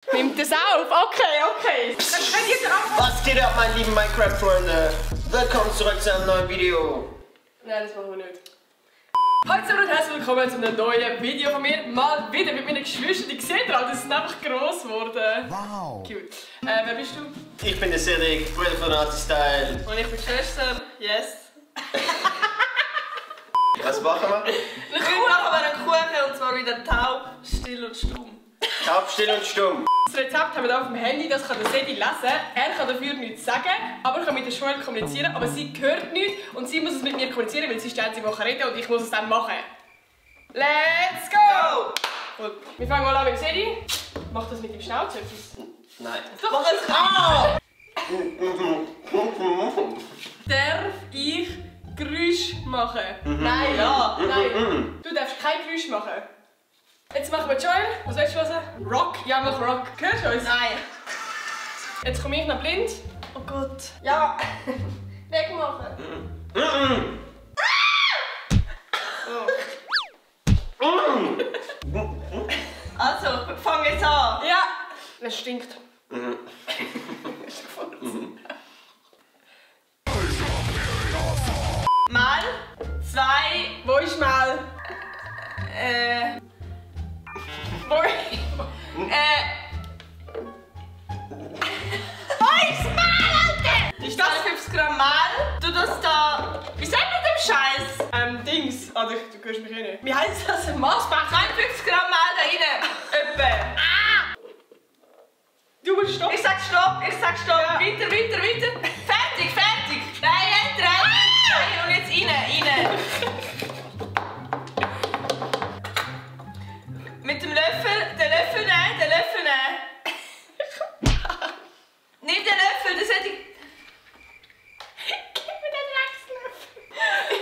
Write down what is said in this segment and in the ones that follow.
Nimmt das auf? Okay. Dann könnt ihr drauf. Was geht ab, meine lieben Minecraft-Freunde? Willkommen zurück zu einem neuen Video. Nein, das machen wir nicht. Hallo zusammen und herzlich willkommen zu einem neuen Video von mir. Mal wieder mit meinen Geschwistern. Ich sehe gerade, die sind einfach gross geworden. Wow. Cute. Wer bist du? Ich bin der Cedric, Bruder von Nazi-Style. Und ich bin die Schwester. Yes. Was machen wir? Heute machen wir einen Kuchen und zwar wieder taub, still und stumm. Taub, still und stumm. Das Rezept haben wir hier auf dem Handy, das kann der Sedi lesen. Er kann dafür nichts sagen, aber er kann mit der Joelle kommunizieren. Aber sie hört nichts und sie muss es mit mir kommunizieren, weil sie stellt sie Woche reden und ich muss es dann machen. Let's go! Gut. Wir fangen mal an mit dem Sedi. Mach das mit dem Schnauz etwas. Nein. Mach es an! Darf ich Geräusch machen? Nein, ja, nein. Du darfst kein Geräusch machen. Jetzt machen wir Joel. Was willst du hören? Rock? Ja, mach Rock. Hörst du uns? Nein. Jetzt komme ich noch blind. Oh Gott. Ja. Wegmachen. Also, fang jetzt an. Ja. Es stinkt. Mal, zwei, Wo ist mal? Wo Wo ist Mal, Alter? Die 50 Gramm Mal. Du das da. Wie sagt man dem Scheiß? Dings. Also, du hörst mich eh nicht. Wie heisst das? Ein Maßbach? 52 Gramm Mal da rein. Etwa. Du musst stoppen. Ich sag Stopp, Ja. Weiter. Fertig. Drei. Und jetzt rein. Mit dem Löffel, den Löffel nehmen. Nimm den Löffel, das hätte ich... Gib mir den Lachslöffel.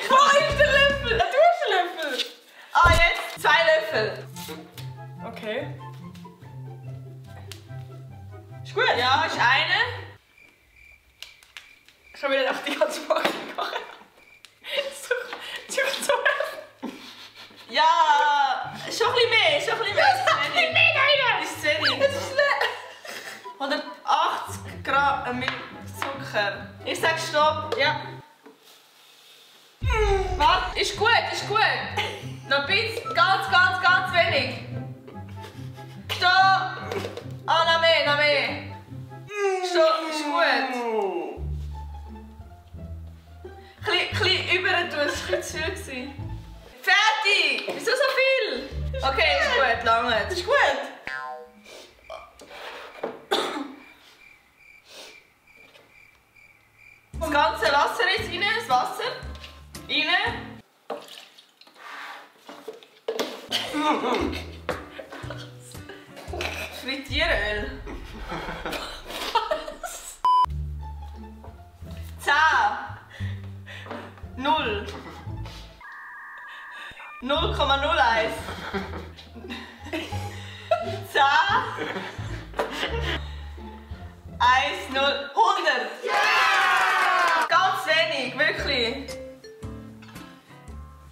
Wo ist der Löffel? Du hast einen Löffel. Ah, jetzt 2 Löffel. Okay. Ist gut? Ja, ist eine. Ich habe mir auch die ganze Packung gemacht. So. Ja, schon ein bisschen mehr. Das ist zu wenig. Das ist leer. 180 Gramm Zucker. Ich sag Stopp. Ja. Warte, ist gut. Noch ein bisschen, ganz wenig. Stopp. Ah, noch mehr. Stopp, ist gut. Bisschen über tun, das war zu viel. Fertig! Wieso so viel? Okay, ist gut, lange. Das ist gut. Das ganze Wasser ist rein, das Wasser. Rein. Frittieröl. 10. 0. 0,01. 10. 1, 0, 100. Yeah! Ganz wenig, wirklich.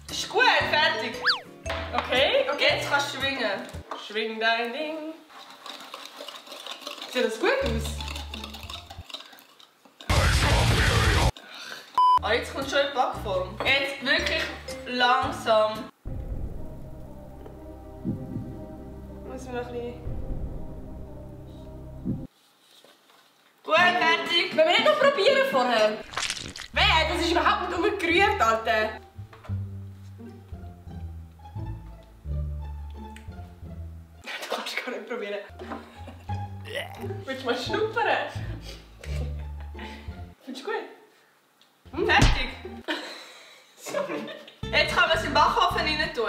Ist gut, fertig. Okay. Jetzt kannst du schwingen. Schwing dein Ding. Sieht das gut aus? Ah, jetzt kommt schon in die Backform. Jetzt wirklich langsam. Müssen wir noch ein bisschen... Gut, fertig. Wollen wir nicht noch probieren vorher? Wer? Das ist überhaupt nicht umgerührt, Alter. Du kannst gar nicht probieren. Willst du mal schnuppern? Findest du gut? Fertig. Jetzt kann man es im Backofen rein tun.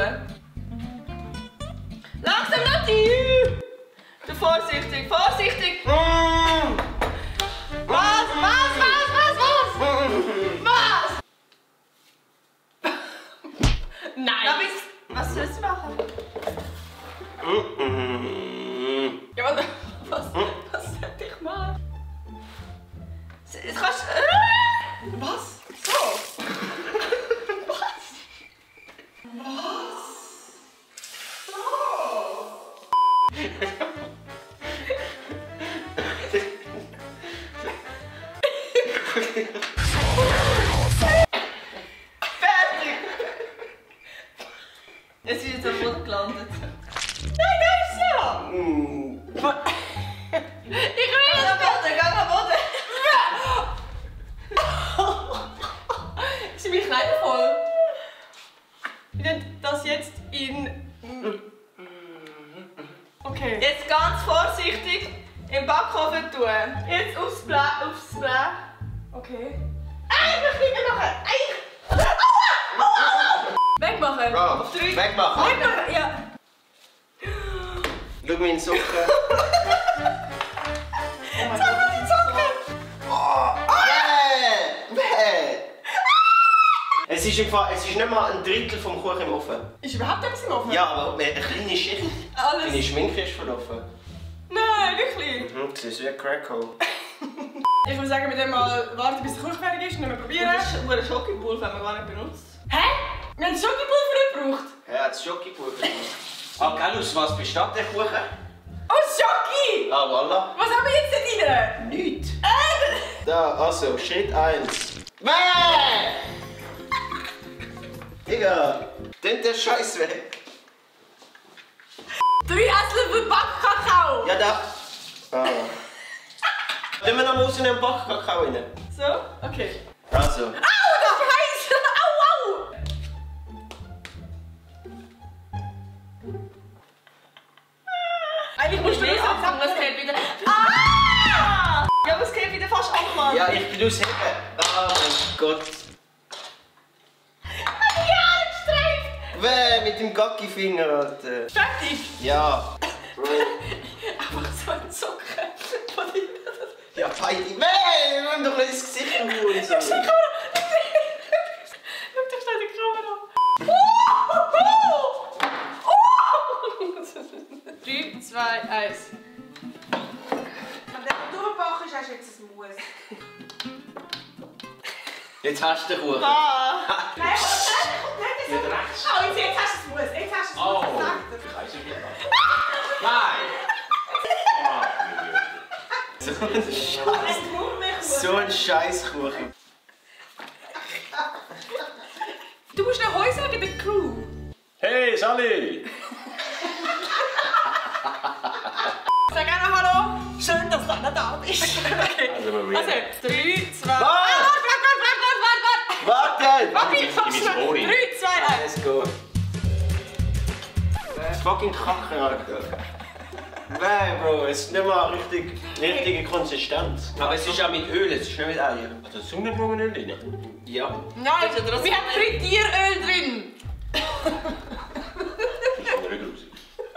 Langsam, Nati! Du vorsichtig. Was? Nein! Ja, was sollst du machen? Ja, was sollte ich machen? Jetzt kannst Was? So? Was? So? Fertig! Es ist jetzt am Boden gelandet. Nein, das ist so! Ich will Geh am Boden! Sind meine Kleider voll? Ich nenne das jetzt in... Okay. Jetzt ganz vorsichtig im Backofen tun. Jetzt aufs Blech. Okay. Ich will machen! Wegmachen! Bro, Auf 3. wegmachen. Wegmachen! Ja. Schau meine Socken. Es ist nicht mal ein Drittel vom Kuchen im Ofen. Ist überhaupt etwas im Ofen? Ja, aber eine kleine Schicht. Alles. Deine Schminke ist verlaufen. Nein, wirklich? Das ist wie ein Crack-Hole. Ich würde sagen, mit dem mal warten, bis der Kuchen fertig ist und dann mal probieren. Das ist ein Schokipulver, haben wir gar nicht benutzt. Hä? Wir haben Schokopulver gebraucht? Ja, das Schokipulver. Ah, gell, aus was besteht der Kuchen? Oh, Schoki! Ah, voilà. Was haben wir jetzt da drin? Nichts. Da, also, Schritt 1. Digga, den der Scheiß weg. 3 Esslöffel Backkakao! Ja, da. Ah. Nehmen wir noch mal raus in den Backkakao rein. So? Okay. Also. Au, das ist heiß! Au, au! Eigentlich musst du Nicht das abfangen, es geht wieder. Ah! Ja, aber es geht wieder fast ab, Mann. Ja, ich bin ausheben. Oh mein Gott. Weh, mit dem Gacki-Finger, Alter. Fertig! Ja. Einfach so ein Socken von dir. Ja, beide. Weh, wir müssen doch nicht ins Gesicht hauen. So. Schau doch schnell die Kamera. 3, 2, 1. Wenn der durchgebacken ist, hast du jetzt ein Muss. Jetzt hast du den Kuchen. Ah. Nein, aber nicht Nicht rechts. Oh, jetzt hast du es Muss. Jetzt hast du es Muss. So ein Scheißkuchen. Du musst noch Heu sagen, der Crew. Hey, Sally! Sag einmal Hallo. Schön, dass du noch da bist. Okay. Also, Maria. Also, 3, 2... Was? Warte! Warte! In mein Ohr 3, 2, 1. Let's go. Fucking Kacke, Alter. Nein, Bro, es ist nicht mal richtige Konsistenz. Aber es ist auch mit Öl, es ist nicht mit Eier. Also Sonnenblumenöl drin? Ja. Nein, wir haben Frittieröl drin. Das ist eine Rückruf.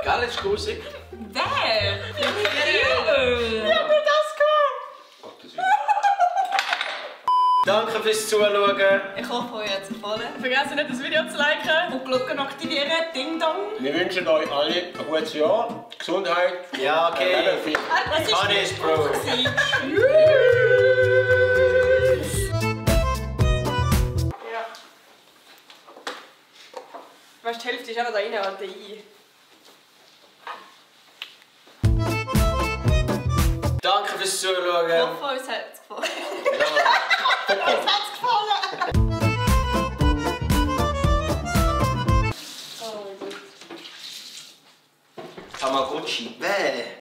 Geil, ist grusig. Wer? Frittieröl. Ja, nur das kann. Gottes Willen. Danke fürs Zuschauen. Ich hoffe, euch hat es gefallen. Vergesst nicht, das Video zu liken und die Glocke aktivieren. Ding dong. Wir wünschen euch alle ein gutes Jahr, Gesundheit. Ja, okay. Viel. Das ist Alles, Bro. Tschüss. Ja. Weißt du, die Hälfte ist auch noch da rein, Alter. Danke fürs Ich Zuschauen. hoffe, euch hat es gefallen. Ja. Euch hat es gefallen. Oh mein Gott. Tamagotchi. Bäh.